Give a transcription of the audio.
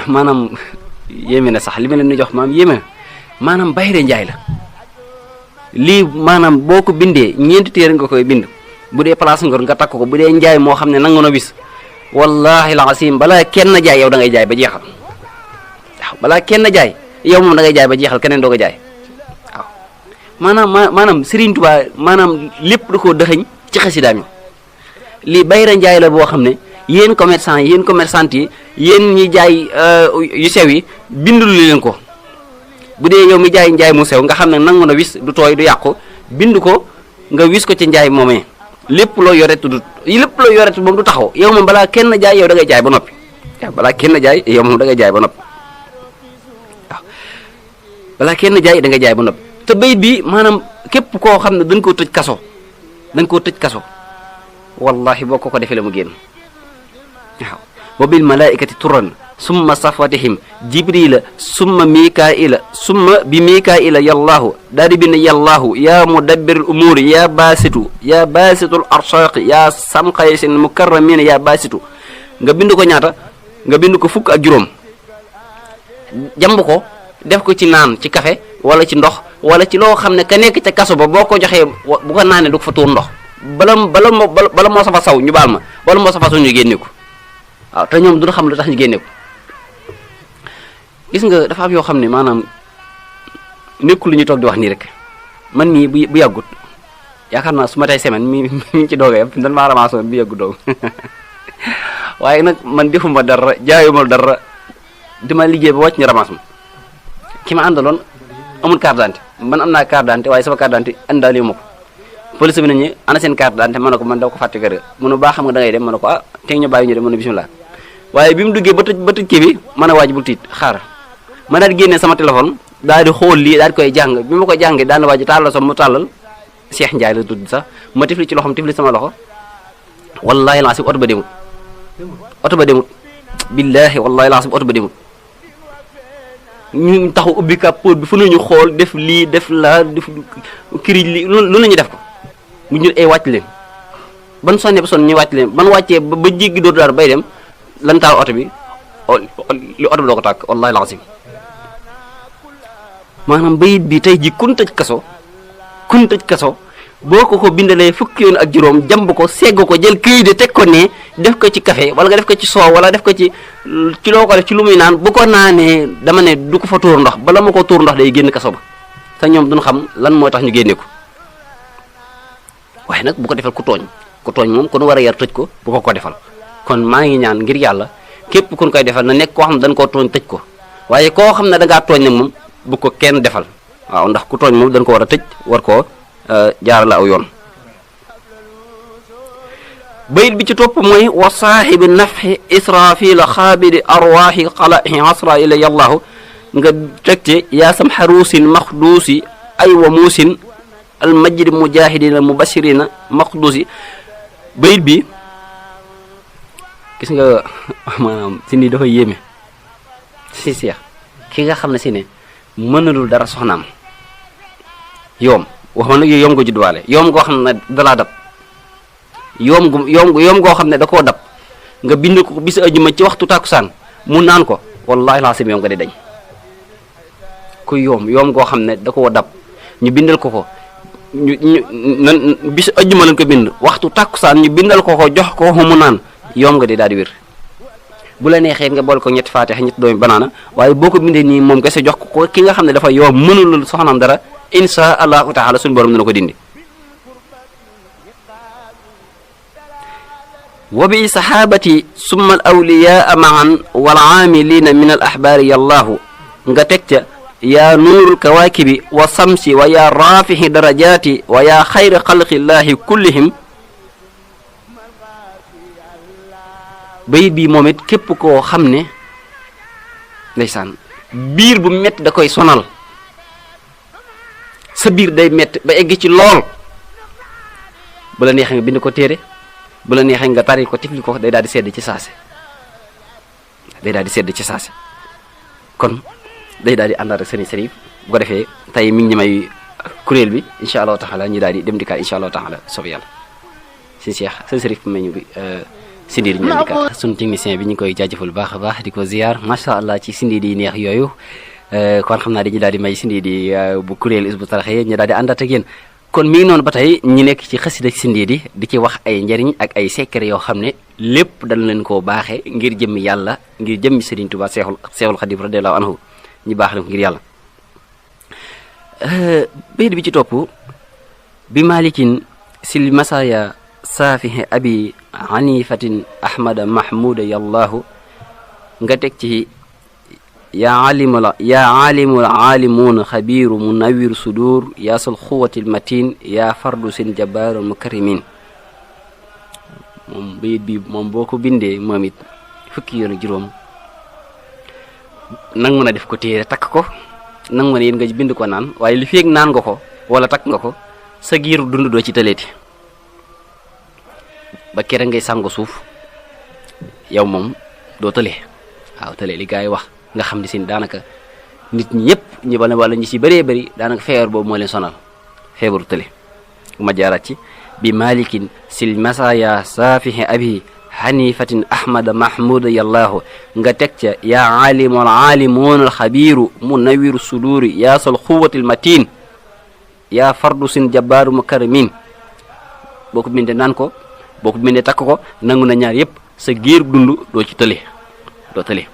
maanaam yéeme na sax li ma leen di jox maanaam yéeme na maanaam bayre njaay la lii maanaam boo ko bindee ñeenti téere nga koy bind bu dee place ngor nga takk ko bu dee njaay moo xam ne nangu na bis wallahi alazim balaa kenn jaay yow da ngay jaay ba jeexal waaw balaa kenn jaay yow moom da ngay jaay ba jeexal keneen doo ko jaay waaw maanaam Serigne Touba maanaam lépp da koo dëxëñ ci xasidaam yi lii bayra njaay la boo xam ne yéen commerçant yi yéen commerçante yi yéen ñi jaay yu sew yi bindul leen ko bu dee yow mi jaay njaay mu sew nga xam ne nangu na wis du tooy du yàqu bind ko nga wis ko ci njaay moomee lépp loo yoretu moom du taxaw yow moom balaa kenn jaay yow da ngay jaay ba noppi waaw balaa kenn jaay yow moom da ngay jaay ba noppi waaw balaa kenn jaay da ngay jaay ba noppi te bayit bi maanaam képp koo xam ne dañ koo tëj kaso wallahi boo ko defee la mu génn waaw wa bil malaikati turan summa safatihim jibrila summa mikaila summa bi mikaila yallahu daal di bind yallahu ya mudabbirul umuri ya basitul arsaqi ya samqaysin mukarramina ya basitu nga bind ko ñaata nga bind ko fukk ak juróom jamb ko def ko ci naan ci café wala ci ndox wala ci loo xam ne ka nekk ca kaso ba boo ko joxee bu ko naanee du ko fa tuur ndox bala moo safa saw ñu baal ma wala moo safa saw ñu génne ko waaw te ñoom duñu xam lu tax ñu génne ko gis nga dafa am yoo xam ne maanaam nekkul lu ñu toog di wax nii rek man mii bu yàggut yaakaar naa su ma tey semaine mi ci doogee dan maa ramassé bu yàggut doog waaye nag man defuma dara jaayuma dara dama liggéey ba wàcc ñu ramasse ma ki ma àndaloon amul carte d'identité man am naa carte d'identité waaye sama carte d'identité àndaale ma ko police bi nañu ana seen carte d'identité ma ne ko man da ko fàtte kër ga mu ne baa xam nga da ngay dem ma ne ko ah teg ñu bàyyi ñu dem mu ne bismillah waaye bi mu duggee ba tëj kii bi mën a waaj bul tiit xaar ma daal di génnee sama téléphone daal di xool lii daal di koy jàng bi ma ko jàngee daan na waaj tàllal so mu tàllal Cheikh Ndiaye la tudd sax ma tifli ci loxom tifli sama loxo wallahi laasib oto ba demut billahi wallahi laasib oto ba demut ñu taxaw ubbi capot bi fu nañu xool def lii def laa def kirij lii lu nañu def ko mu ñu ay wàcc leen ban sonne ba sonn ñu wàcc leen ban wàccee ba jéggi dootu daal bay dem lan taal oto bi li oto bi doo ko tàkk wallahi laazim maanaam bayit bi tey ji kun tëj kaso boo ko bindalee fukki yoon ak juróom jamb ko segg ko jël këyit de teg ko ne def ko ci café wala nga def ko ci soow wala def ko ci loo ko def ci lu muy naan bu ko naanee dama ne du ko fa tuur ndox bala ma ko tuur ndox day génn kaso ba te ñoom duñ xam lan mooy tax ñu génne ko waaye nag bu ko defal ku tooñ moom ku nu war a yar tëj ko bu ko defal kon maa ngi ñaan ngir yàlla képp ku ñu koy defal na nekk koo xam ne dañ koo tooñ tëj ko waaye koo xam ne da ngaa tooñ nag moom bu ko kenn defal waaw ndax ku tooñ moom dañ ko war a tëj war koo jaarale aw yoon bayit bi ci topp mooy wa saaxibi nafxi israfila xaabidi arwaaxi xalahi asra ila yallahu nga tegte yaa sam xaruusin maxduusi ay wa muusin al majdi mujahidina mubashirina maxduusi bayit bi gis nga maanaam si nii dafa yéeme si seex ki nga xam ne si ne mënalul dara soxnaam waxuma nag yoom ko judduwaale yoom goo xam ne dalaa dab yoom goo xam ne da koo dab nga bind ko bis ajuma ci waxtu tàkkusaan mu naan ko wallahi laa sim yoom nga di dañ ku yoom goo xam ne da koo dab ñu bindal ko bis ajuma lañ ko bind waxtu tàkkusaan ñu bindal ko jox ko mu naan yoom nga di daal di wér bu la neexee nga bool ko ñetti faatixa ñetti doomi banaana waaye boo ko bindee nii moom kese jox ko ki nga xam ne dafa yoom mënul soxnaam dara insha allahu taala suñu borom dina ko dindi wa bi sahabati summa al awliyaa maan wal aamilina min al ahbaari yallahu nga teg ca yaa nuurul kawaakibi wa samsi wa yaa raafixi darajaati wa yaa xayri xalqillahi kullihim bayit bii moom it képp koo xam ne ndeysaan biir bu métti da koy sonal sa biir day métti ba egg ci lool bu la neexee nga bind ko téere bu la neexee nga tari ko tifli ko day daal di sedd ci saase kon day daal di àndaat ak sëriñ Sërif bu ko defee tey mi ngi may kuréel bi incha allahu taala ñu daal di dem dikkaat incha allahu taala soob yàlla si Cheikh sëriñ Sërif may ñu bi Sindiidi ñaan di kat sunu technicien bi ñu koy jaajëfal baax a baax di ko ziar macha allah ci Sindiidi yi neex yooyu kon xam naa dañu daal di may Sindiidi bu kuréel Hizbut Tarqiyyah ñu daal di àndaat ak yéen kon mi ngi noonu ba tey ñi nekk ci xasida Sindiidi di ci wax ay njariñ ak ay secret yoo xam ne lépp dañ leen koo baaxee ngir jëmmi yàlla ngir jëmmi Serigne Touba Seexul Xadim radiyallahu anhu ñu baax leen ko ngir yàlla bayit bi ci topp bi malikin sil masaya saafihi abi hanifatin ahmada mahmuda yallahu nga teg ci yaa alimul alimuun xabiiru munawwir sudur yaa sal xuwatil matin yaa fardu seen jabaaru mukarrimin moom bayit bi moom boo ko bindee moom it fukki yoon ak juróom nang mën a def ko téere takk ko nang mën a yéen nga bind ko naan waaye li feeg naan nga ko wala takk nga ko sa giiru dund doo ci tëleeti ba kere ngay sangu suuf yow moom doo tëlee waaw tëlee li gars yi wax nga xam ne seen daanaka nit ñi ñëpp ñi bala wala ñi ci bëree bëri daanaka feebar boobu moo leen sonal feebaru tële ma jaaraat ci bi malikin sil masaya saafihi abi hanifatin ahmada mahmuda yallahu nga teg ca yaa alimul alimuun alxabiru munawwiru suduri yaa sal xuwatil matin yaa fardu sin jabaaru mukarramin boo ko bindee naan ko boo ko bindee takk ko nangu na ñaar yëpp sa giir dund doo ci tële doo tële